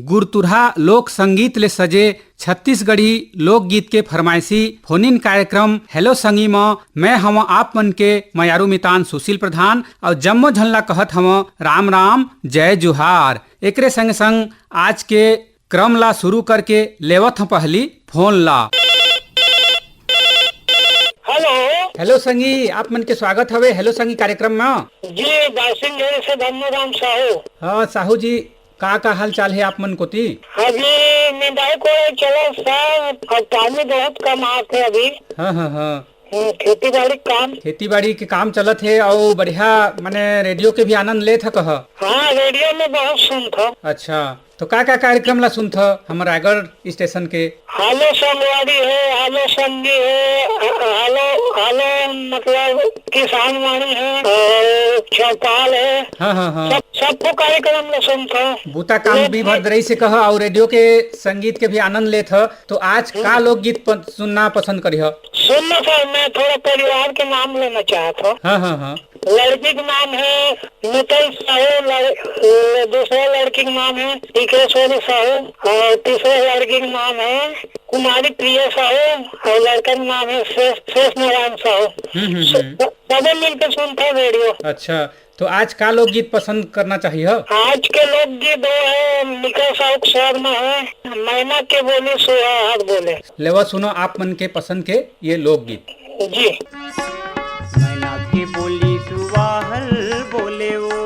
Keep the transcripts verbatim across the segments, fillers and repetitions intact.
गुरतुरहा लोक संगीत ले सजे छत्तीसगढ़ी लोकगीत के फरमाइशी फोन इन कार्यक्रम हेलो संगी म मैं हवं आप मन के मयारू मितान सुशील प्रधान अउ जम्मो झन ला कहत हवं राम राम, जय जोहार। एकरे संग संग आज के क्रम ला शुरू करके लेवत हं पहली फोन ला। हेलो। हेलो संगी, आप मन के स्वागत हवे हेलो संगी कार्यक्रम म। जी, बासिंग झरी से धन्नूराम साहू। हाँ साहू जी, का का हाल चाल हे आप मन कोती? अभी निंदाई कोड़ाई चलत हे, अब पानी बहुत कम आत हे अभी। हाँ हाँ हाँ। हम्म, खेती बाड़ी के काम। खेती बाड़ी के काम चलत हे अउ बढ़िया, माने रेडियो के भी आनंद लेत ह कह। हाँ, रेडियो में बहुत सुनत हंव। अच्छा, तो का का कार्यक्रम ला सुनत ह हमर रायगढ़ स्टेशन के? हेलो संगवारी हे, हेलो संगी हे, हेलो, हेलो मतलब किसान वाणी हे अउ चौपाल हे। हाँ हाँ हाँ। सब, सबको कार्यक्रम ला सुनत हंव। बूता काम भी भर रही से कह अउ रेडियो के संगीत के भी आनंद लेत ह। तो आज का लोकगीत प-, सुनना पसंद करिह? सुन ना सर, मैं थोड़ा परिवार के नाम लेना चाहत हंव। हाँ हाँ हाँ। लड़की के नाम हे नूतन साहू, लड़-, दूसरा लड़की के नाम हे टिकेश्वरी साहू अउ तीसरा लड़की के नाम हे कुमारी प्रिया साहू अउ लड़का के नाम हे शेष, शेष नारायण साहू। हम्म हम्म हम्म। सबे मिलके सुनत हंव रेडियो। अच्छा, तो आज का लोकगीत पसंद करना चाहिए? आज के लोकगीत वो हे मिका साहू के स्वर में हे, मैना के बोली सुहार बोले। लेवा सुनो आप मन के पसंद के ये लोकगीत। जी। मैना के बोली सुवाहर बोले वो,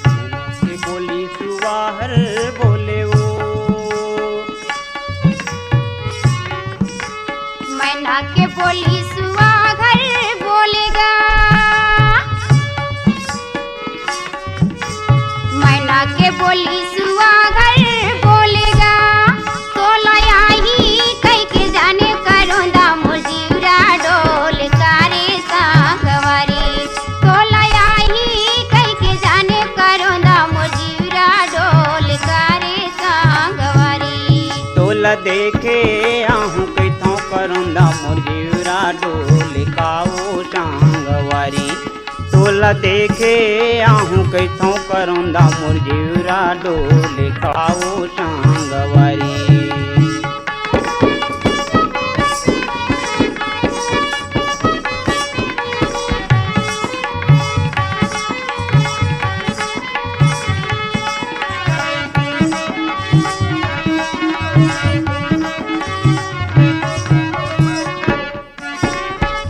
मैना के बोली सुवाहर बोले वो। मैना के बोली सुवाहर बोले गा। मैना के बोली सुवाहर बोले गा। तोला आही कहिके जाने करोंदा मोर जीवरा डोल कारे संगवारी। तोला आही कहिके जाने करोंदा मोर जीवरा डोल कारे संगवारी। तोला देखे आहूं कहिथंव करोंदा मोर जीवरा डोल काओ संगवारी। तोला देखे आहूं कहिथंव करोंदा मोर जीवरा डोल काओ संगवारी।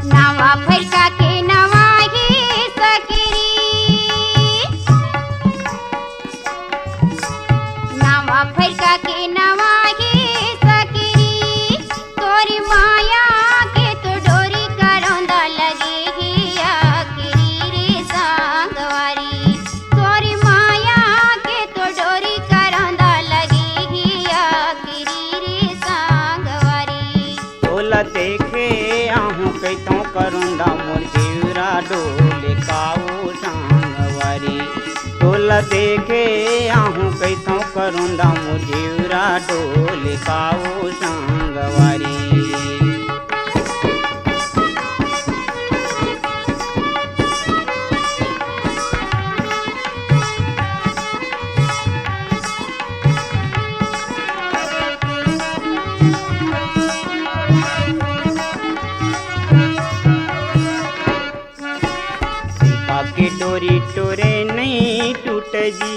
नवा फइरका के नवा ही सकरी। नवा फइरका के नवा ही सकरी। तोरी माया के तो डोरी करोंदा लगे ही आखिरी रे संगवारी। तोरी माया के तो डोरी करोंदा लगे ही आखिरी रे संगवारी। तोला देखे आहूं कहिथंव करोंदा मोर जीवरा डोल काओ संगवारी। तोला देखे आहूं कहिथंव करोंदा मोर जीवरा डोल काओ संगवारी। सीका के डोरी टोरे नइ टूटे जी।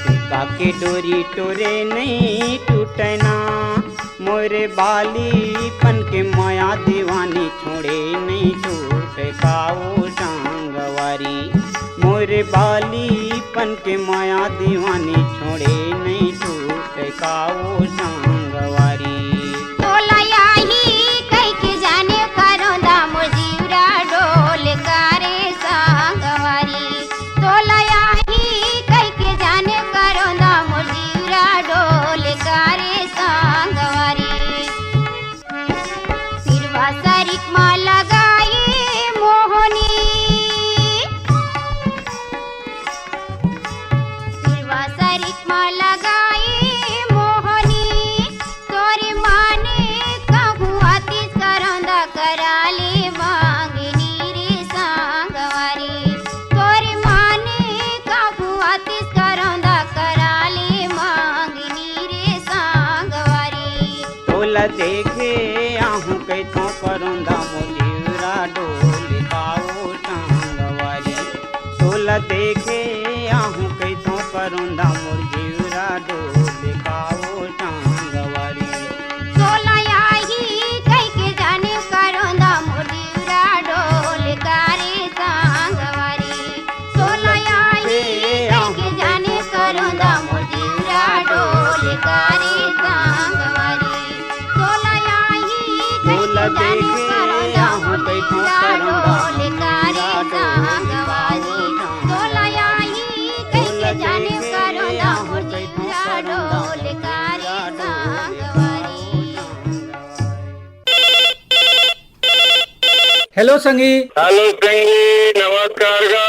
सीका के डोरी टोरे नइ टूटे ना। मोरे बालीपन के मया दीवानी छोड़े नइ छूटे काओ संगवारी। मोरे बालीपन के मया दीवानी छोड़े नइ छूटे काओ संगवारी। तोला आही कहिके जाने करोंदा मोर जीवरा डोल कारे संगवारी। तोला आही कहिके जाने करोंदा मोर जीवरा डोल कारे संगवारी। सिरवा सरीक म लगाई मोहनी। सिरवा सरीक म लगाई मोहनी। तोरे माने कहूँ आतिस करोंदा कराले मांगनी रे करोंदा मोर जीवरा डोल काओ संगवारी। तोला देखे आहूँ कहिथों करोंदा मोर जीवरा डोल काओ संगवारी। तोला आही कहिके जाने करोंदा मोर जीवरा डोल कारे संगवारी। तोला आही कहिके जाने करोंदा मोर जीवरा डोल कारे संगवारी। तोला आही कहिके जाने करोंदा मोर जीवरा डोल कारे संगवारी। तोला आही कहिके जाने करोंदा मोर जीवरा डोल कारे संगवारी। हेलो संगी। हेलो संगी, नमस्कार गा।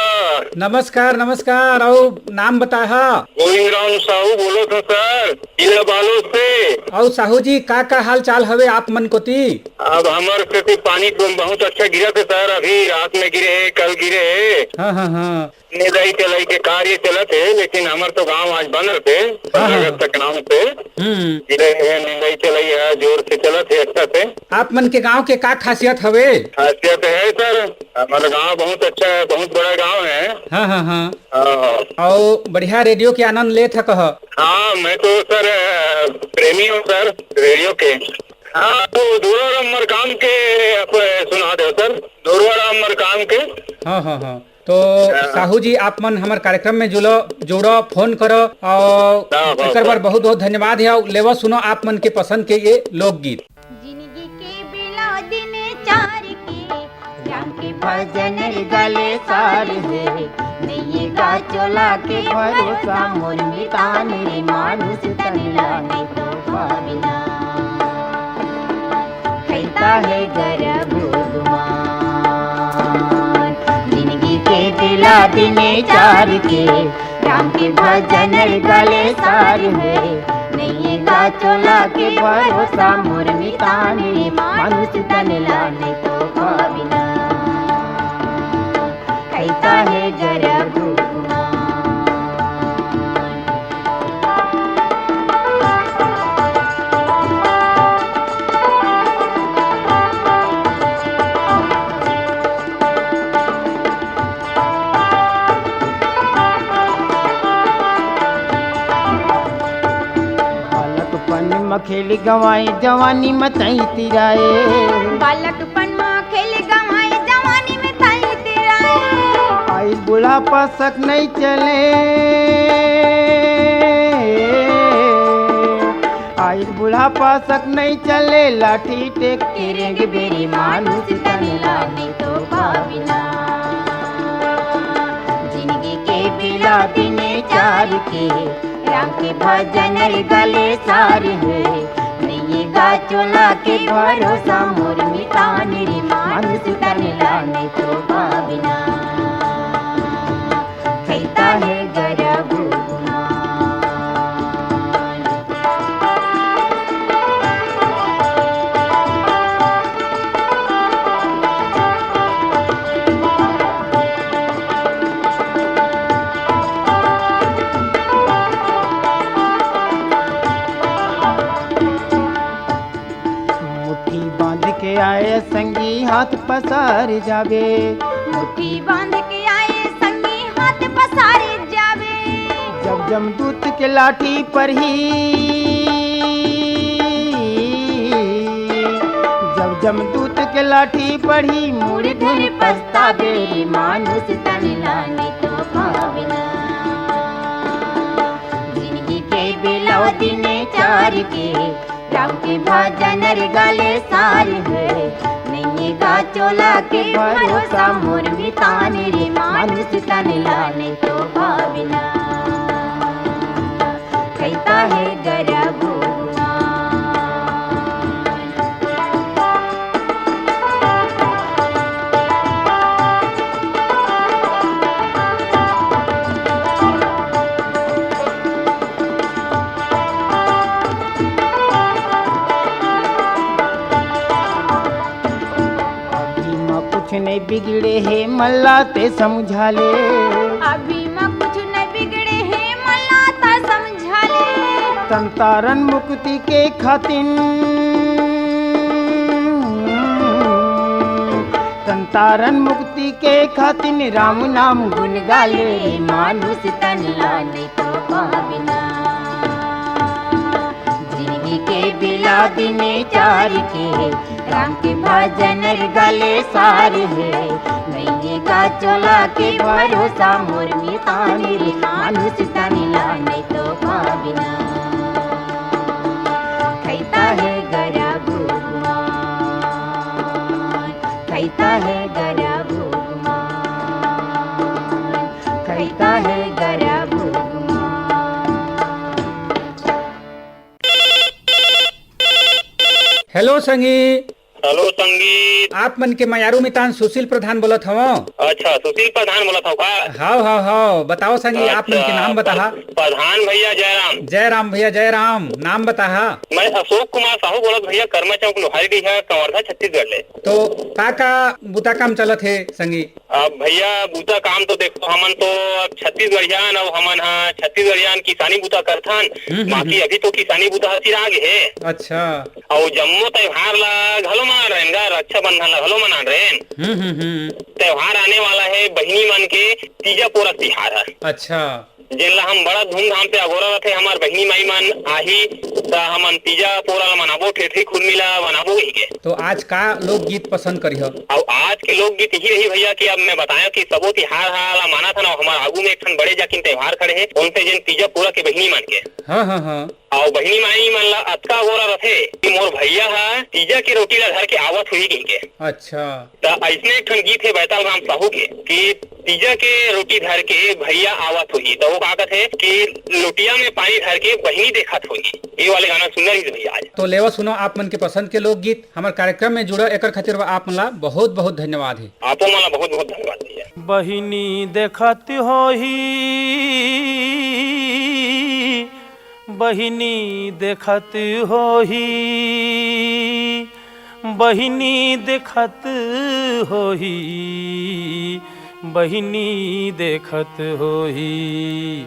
नमस्कार, नमस्कार। अउ नाम बताहा? गोविंद राम साहू बोलत हों सर, जिला बालोद से। अउ साहू जी, का का हाल चाल हवे आप मन कोती? अब हमर कोती पानी तो बहुत अच्छा गिरत हे सर, अभी रात में गिरे हे, कल गिरे हे। हाँ, हाँ, हाँ। निंदई चलई के कार्य चलत हे, लेकिन हमर तो गांव आज बंद रथे, हाँ, हाँ। नगर के नाम से। हम्म। गिरे हे, निंदई चलई हे, जोर से चलत हे, अच्छा से। आप मन के गांव के का खासियत हवे? खासियत हे सर, हमर गांव बहुत अच्छा हे, बहुत बड़ा गांव हे। हाँ, हाँ, हाँ। हाँ। अउ बढ़िया रेडियो के आनंद लेत ह कह। हाँ, मैं तो सर, अ, प्रेमी हूँ सर, रेडियो के। हाँ, तो दुर्गा राम मरकाम के आप सुना दो सर, दुर्गा राम मरकाम के। हाँ, हाँ, हाँ। तो हाँ। साहू जी, आप मन हमर कार्यक्रम में जुड़ो, जुड़ो, फोन करो अउ हाँ, हाँ, एकर बर सर। बहुत बहुत धन्यवाद हे। अउ लेवा सुनो आप मन के पसंद के ये लोकगीत। जिनगी के बेला दिन चार के, राम के भजन रे गले सार हे। नइये गा चोला के भरोसा मोर मितान रे, मानुष तन ला नइ तो पाविना। खैता हे गरब गुमान। जिनगी के बेला दिन चार के, राम के भजन गले सार हे। नइये गा चोला के भरोसा मोर मितान रे, मानुष तन ला नइ तो पाविना। खैता हे गरब गुमान। बालकपन म खेल गंवाए, जवानी म तई तिराए। बालकपन म खेल गंवाए, जवानी म तई तिराए। आइस बुढ़ापा सक नइ चले, आइस बुढ़ापा सक नइ चले, लाठी टेक के रेंग बेरी मानुष तन ला नइ तो पाविना। जिनगी के बेला दिन चार के, राम के भजन रे गले सार हे। नइये गा चोला के भरोसा मोर मितान रे, मानुष तन ला नइ तो पाविना। खैता हे गरब गुमान। मुट्ठी बांध के आए संगी, हाथ पसार जाबे। मुट्ठी बांध के आए संगी, हाथ पसार जाबे। जब जमदूत के लाठी पड़ही, जब जमदूत के लाठी पड़ही, मुड़ धर पछताबे, मानुष तन ला नइ तो पाविना। जिनगी के बेला दिन चार के, राम के भजन रे गले सार हे। नइये गा चोला के भरोसा मोर मितान रे, मानुष तन ला नइ तो पाविना। खैता हे गरब गुमान। अभी म कुछ नइ बिगड़े हे, मल्ला ते समझा ले। अभी म कुछ नइ बिगड़े हे, मल्ला ते समझा ले। संतारन मुक्ति के खातिन, तारन मुक्ति के खातिर राम नाम गुण गाले, मानुष तन ला नहीं तो पाबिना। जिंदगी के बिला बिने चार के, राम के भजन गाले सार हे। नहीं का चोला के भरोसा मोर मितान रे, मानुष तन ला नहीं तो पाबिना। खैता है गरा भगवान, खैता है गरा भगवान, खैता है गरा भगवान। हेलो संगी। हेलो संगी। आप मन के मयारू मितान सुशील प्रधान बोलत हवं। अच्छा, सुशील प्रधान बोलत हव का? हाव, हाव, हाव। बताओ संगी, आप मन के अच्छा, नाम बताहा। प्र-, प्रधान भैया जयराम। जयराम भैया जयराम, नाम बताहा। मैं अशोक कुमार साहू बोलत भैया, कर्मा चौक, लोहारी डीहा, कवर्धा, छत्तीसगढ़ ले। तो का का बुता काम चलत हे संगी? अब भैया, बूता काम तो देखो, हमन तो अब छत्तीसगढ़ियान, अउ हमन ह छत्तीसगढ़ियान किसानी बूता करथन। हम्म, हम्म, बाकी हम्म। अभी तो किसानी बूता ह सिरा गे हे। अच्छा। अउ जम्मो त्योहार ला घलो मना रहेन गा, रक्षाबंधन ला घलो मना रहेन। हम्म, हम्म, हम्म। त्योहार आने वाला हे, बहिनी मन के तीजा पोरा के तिहार ह। अच्छा। जेन ला हम बड़ा धूमधाम से अगोरा रथे, हमर बहिनी माई मन आही, त हमन तीजा पोरा ला मनाबो, ठेठरी खुरमी ला मनाबो कहिके। तो आज का लोकगीत पसंद करिह? अउ आज के लोकगीत यही रही भैया कि अब मैं बताया कि सबो तिहार हा ला मानत हन, अउ हमर आगू में एक ठन बड़े जाकिन त्योहार खड़े हे, उनसे जेन तीजा पोरा के बहिनी मन के। हाँ, हाँ, हाँ। अउ बहिनी माई मन ला अतका अगोरा रथे कि मोर भैया हा तीजा के रोटी ला धर के आवत होही कहिके। अच्छा। त अइसने एक ठन गीत हे बैताल राम साहू के कि तीजा के रोटी धर के भैया आवत होही, त वो का कथे कि लोटिया में पानी धर के बहिनी देखत होही। ये वाले गाना सुंदर ही भैया आज। तो लेवा सुनो आप मन के पसंद के लोकगीत, हमर कार्यक्रम में जुड़ा, एकर खातिर आप मन ला बहुत बहुत धन्यवाद हे। आपो मन ला बहुत बहुत धन्यवाद भैया। बहिनी देखत होही, बहिनी देखत होही, बहिनी देखत होही, बहिनी देखत होही।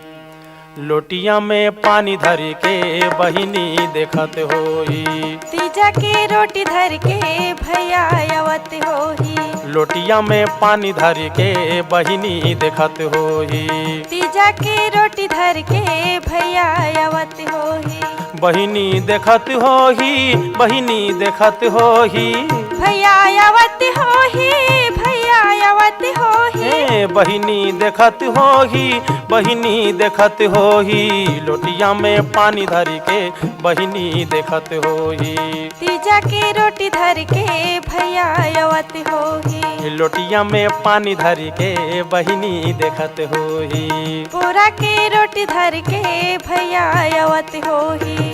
लोटिया में पानी धर के बहिनी देखत होही। तीजा के रोटी धर के भैया आवत होही। लोटिया में पानी धर के बहिनी देखत होही। तीजा के रोटी धर के भैया आवत होही। बहिनी देखत होही, बहिनी देखत होही। भैया आवत होही, भैया आवत होही। ए, बहिनी देखत होही, बहिनी देखत होही। लोटिया में पानी धर के बहिनी देखत होही। तीजा के रोटी धर के भैया आवत होही। लोटिया में पानी धर के बहिनी देखत होही। पोरा के रोटी धर के भैया आवत होही।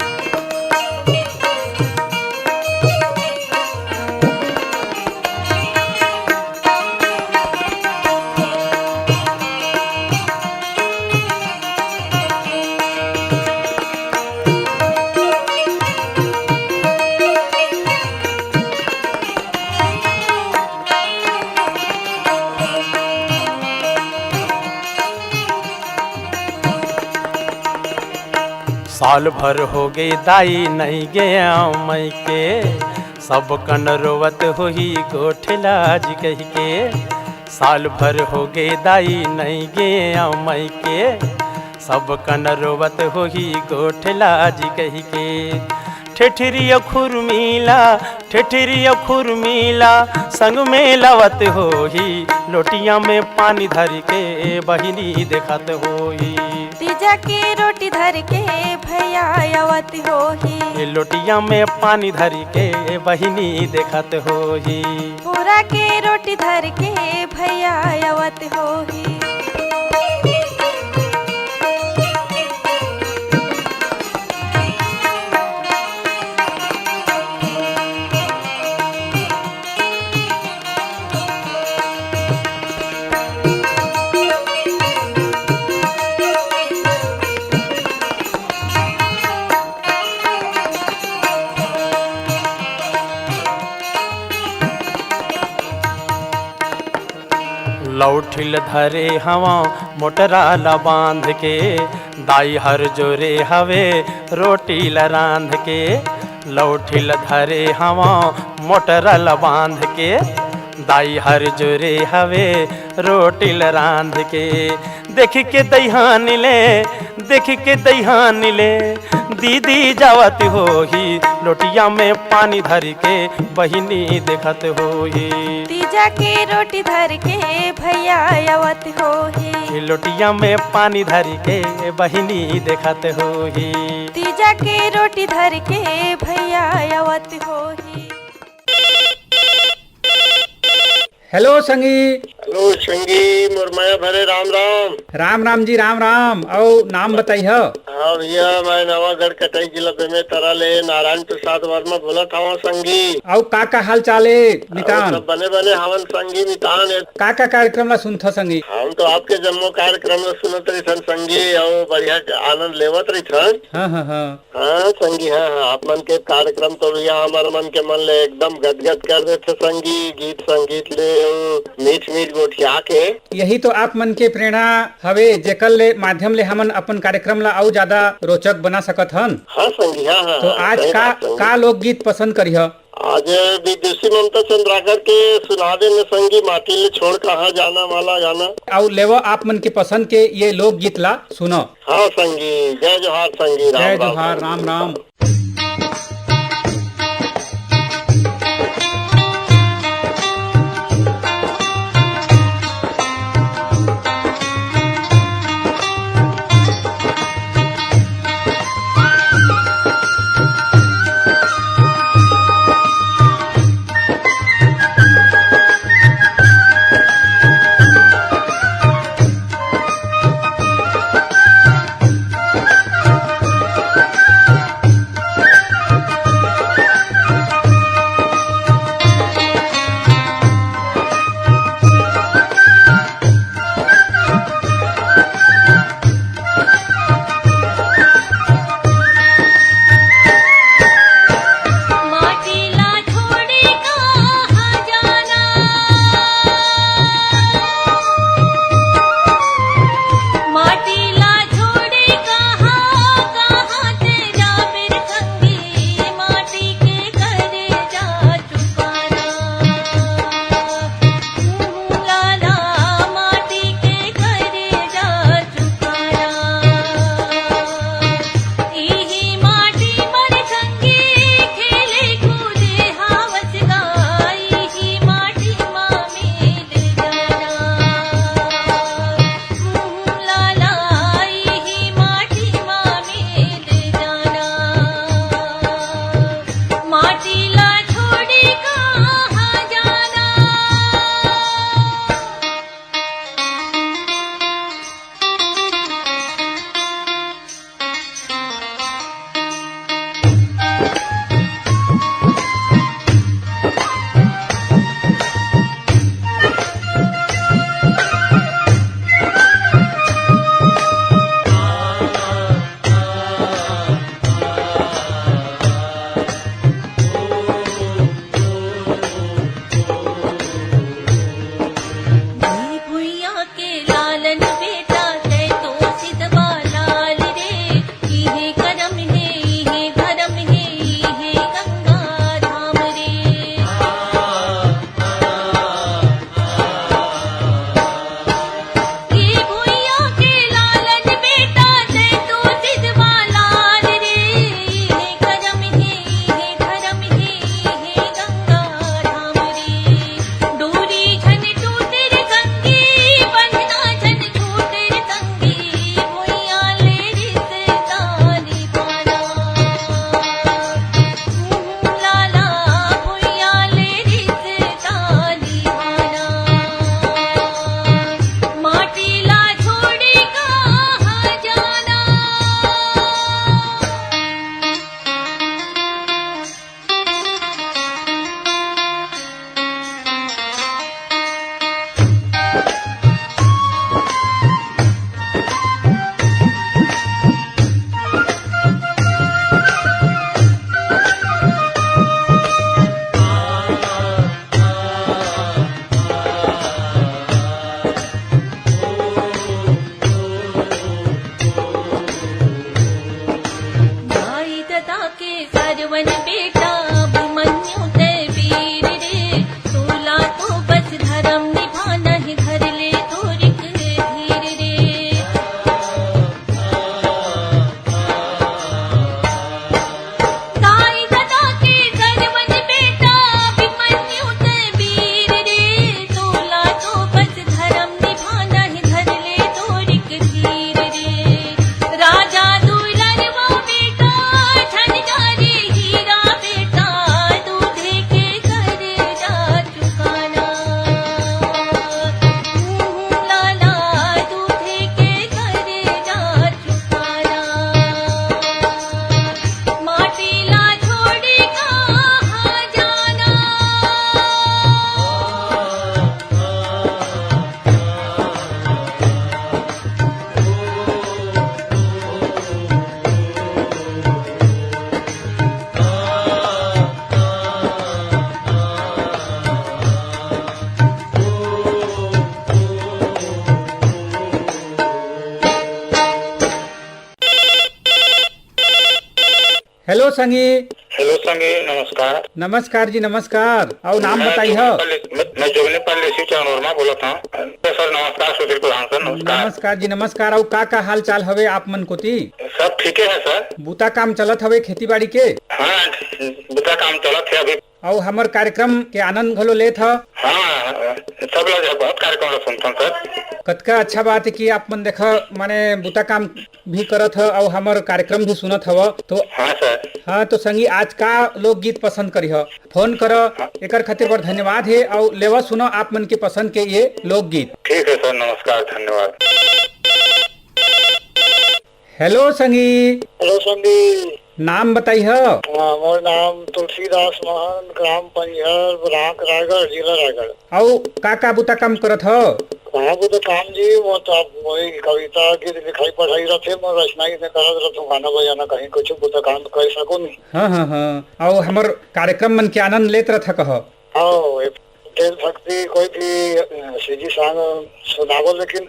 साल भर हो गे दाई नइ गे मइके, सब कन रोवत होही गोठ लाज कहिके। साल भर हो गे दाई नइ गे मइके, सब कन रोवत होही गोठ लाज कहिके। ठेठरी अउ खुरमी ला, ठेठरी अउ खुरमी ला संग में लावत होही। लोटिया में पानी धर के बहिनी देखत होही। तीजा के रोटी धर के भैया आवत होही। ए लोटिया में पानी धर के बहिनी देखत होही। पोरा के रोटी धर के भैया आवत होही। लौठिल धरे हवा मोटरा ला बांध के, दाई हर जोरे हवे रोटी ला रांध के। लौठिल धरे हवा मोटरा ला बांध के, दाई हर जुरे हवे रोटी ल रांध के, देख के दईहान ले, देख के दईहान ले, दीदी जावत होही, लोटिया में पानी धर के बहिनी देखत होही। तीजा के रोटी धर के भैया आवत होही। लोटिया में पानी धर के बहिनी देखत होही। तीजा के रोटी धर के भैया आवत होही। हेलो संगी। हेलो संगी, मोर माया भरे राम राम। राम राम जी, राम राम। अउ नाम बताई हो? हाँ भैया, मैं नवागढ़ कटाई जिला बेमेतरा ले नारायण प्रसाद वर्मा बोलत हवं संगी। अउ का का हाल चाल हे अउ मितान? सब बने बने हवन संगी मितान। का का कार्यक्रम ला सुनथो संगी? हम तो आपके जम्मो कार्यक्रम ला सुनत रहिथन संगी, अउ बढ़िया आनंद लेवत रहिथन। हाँ हाँ हाँ। हाँ संगी, हाँ हाँ, आप मन के कार्यक्रम तो भैया हमर मन के मन ले एकदम गदगद कर देथे संगी। गीत संगीत ले अउ मीठ मीठ गोठिया के। यही तो आप मन के प्रेरणा हवे, जेकर ले माध्यम ले हमन अपन कार्यक्रम ला अउ ज्यादा रोचक बना सकत हन। हाँ संगी, हाँ हाँ तो हाँ, आज सही का बात संगी। का लोकगीत पसंद करिह? आज विदुषी ममता चंद्राकर के सुना दे न संगी, माटी ले छोड़ कहाँ जाना वाला गाना। अउ लेवा आप मन के पसंद के ये लोकगीत ला सुनो। हाँ संगी, जय जोहार संगी, राम जय राम जोहार, संगी। राम राम। हेलो संगी। हेलो संगी, नमस्कार। नमस्कार जी, नमस्कार। अउ नाम मैं बताई जोगनी हो? पाल-, मैं, मैं जोगनी पाल ले शिव चरण वर्मा बोलत हूँ। तो सर नमस्कार, सुधीर प्रधान सर नमस्कार। नमस्कार जी, नमस्कार। अउ का का हाल चाल हवे आप मन कोती? सब ठीके है सर। बूता काम चलत हवे खेती बाड़ी के? हाँ, बूता काम चलत है अभी। अउ हमर कार्यक्रम के आनंद घलो लेत ह? हाँ, सब लोग बहुत कार्यक्रम ला सुनथन सर। कतका अच्छा बात है कि आप मन देखा, माने बूता काम भी करत ह अउ हमर कार्यक्रम भी सुनत हव। तो हाँ सर। हाँ, तो संगी, आज का लोकगीत पसंद करिह? फोन कर, हाँ। एकर खातिर बड़ धन्यवाद हे। अउ लेवा सुनो आप मन के पसंद के ये लोकगीत। ठीक है सर, नमस्कार, धन्यवाद। हेलो संगी। हेलो संगी। नाम बताई ह? हाँ, मोर नाम तुलसीदास महंत, ग्राम पंजहर, ब्रांक रायगढ़, जिला रायगढ़। अउ का का बुता काम करत ह? कहाँ बुता काम जी, मोर तो आप वही कविता, गीत लिखाई पढ़ाई रथे, मोर रचना ही करत रथों, गाना बजाना कहीं कुछ बुता काम कर सको नहीं। हाँ, हाँ, हाँ। अउ हमर कार्यक्रम मन के आनंद लेत रथ कह। हाँ, ये देशभक्ति कोई भी, अ, सीजी सॉन्ग सुनावो, लेकिन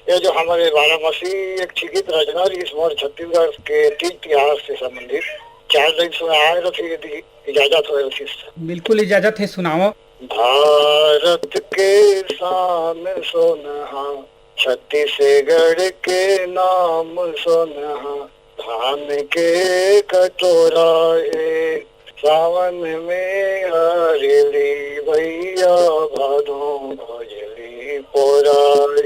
ये जो हमारे वाराणसी एक छिकित रचना रही, इस मोर छत्तीसगढ़ के तीज त्योहार से संबंधित चार लाइन सुनाए रथे, यदि इजाजत हो उसी से। बिल्कुल इजाजत है, सुनाओ। भारत के शान सोनहा, छत्तीसगढ़ के नाम सोनहा, धान के कटोरा ए, सावन में हरेली भैया, भादों भोजली पोरा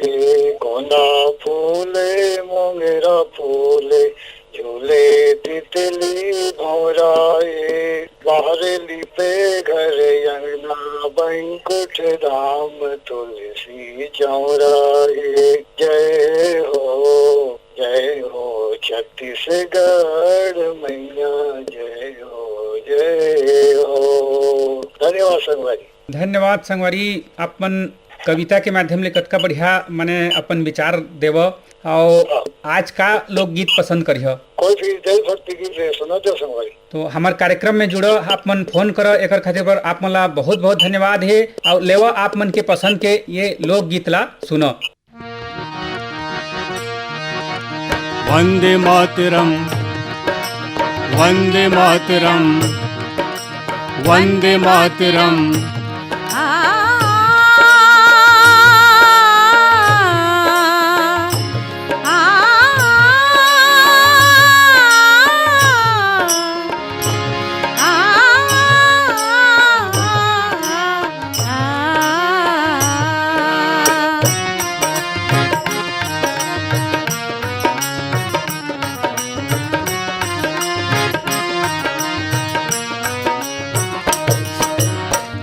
ए। गोंदा फूले, मोंगरा फूले, झूले तितली भौरा ए। बाहरे लिपे घर अंगना, बैकुंठ धाम तुलसी चौरा ए। जय हो, जय हो छत्तीसगढ़ मैया, जय हो, जय हो। धन्यवाद संगवारी। धन्यवाद संगवारी, आप मन कविता के माध्यम ले कतका बढ़िया मने अपन विचार देव। अउ हाँ। आज का लोकगीत पसंद करिह? कोई भी देशभक्ति गीत रहे, सुना दो संगवारी। तो हमार कार्यक्रम में जुड़ो, आप मन फोन करो, एकर खातिर पर आप मन ला बहुत बहुत धन्यवाद हे। अउ लेवा आप मन के पसंद के ये लोकगीत ला सुनो। वंदे मातरम, वंदे मातरम, वंदे मातरम।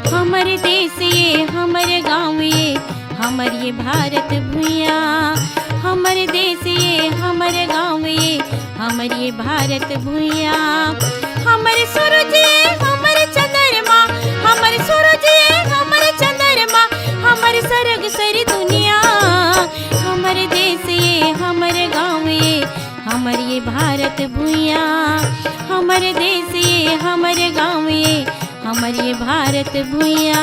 हमर देश ये, हमर गाँव ये, हमर ये भारत भुइयाँ। हमर देश ये, हमर गाँव ये, हमर ये भारत भुइयाँ। हमर सूरज ये, हमर चंद्रमा, हमर सूरज ये, हमर चंद्रमा, हमर सरग सरी दुनिया। हमर देश ये, हमर गाँव ये, हमर ये भारत भुइयाँ। हमर देश ये, हमर गाँव ये, हमर ये भारत भुइयाँ।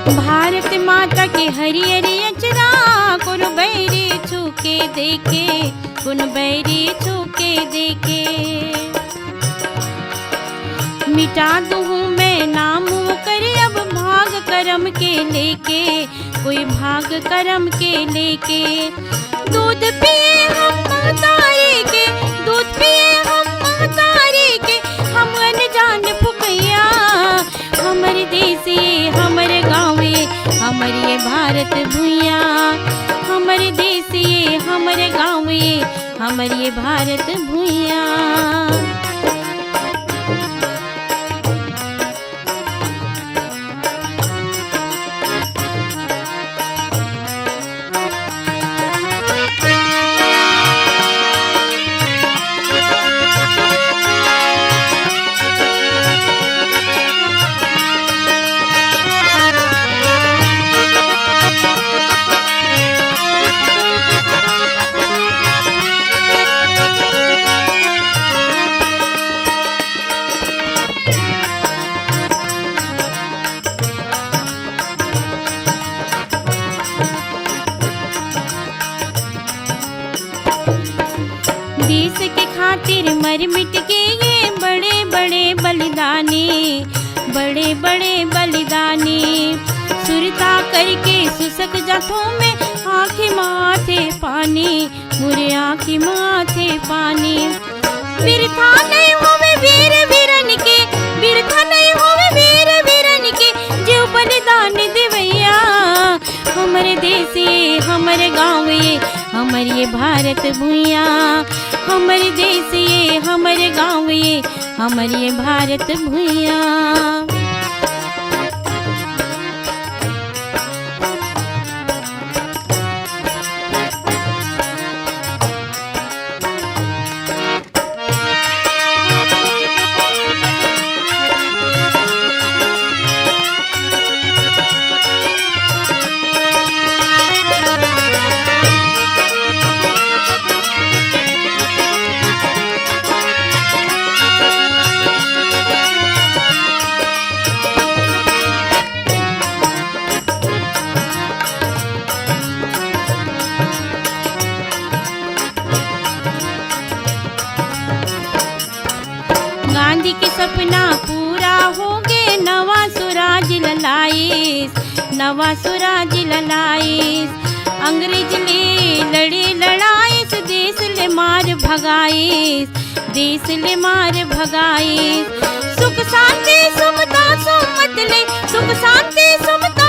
भारत माता के हरियर अचरा, कोनो बैरी छू के देखे, कोनो बैरी छू के देखे। मिटा दूँ मैं नाम ओकर अब भाग करम के लेके, कोई भाग करम के लेके। दूध पिए हम महतारी के, दूध पिए हम महतारी के, हम अनजान फुकैया। हमर देश ये, हमर गाँव ये, हमर ये भारत भुइयाँ। हमर देश ये, हमर गाँव ये, हमर ये भारत भुइयाँ। खातिर मर मिट के ये बड़े बड़े बलिदानी, बड़े बड़े बलिदानी। सुरता करके सुसक जाथों में, आँखी माथे पानी, मोरे आँखी माथे पानी। बिरथा नहीं होवे वीर वीरन के, बिरथा नहीं होवे वीर वीरन के, जो बलिदान देवैया। हमर देश ये, हमर गाँव ये, हमर ये भारत भुइयाँ। हमर देश ये, हमर गाँव ये, हमर ये भारत भुइयाँ। गांधी के सपना पूरा होगे, नवा सुराज ल लाइस, नवा सुराज ल लाइस। अंग्रेज ले लड़े लड़ाइस, देश ले मार भगाइस, देश ले मार भगाइस। सुख शांति सुमता सुमत ले, सुख शांति सुमता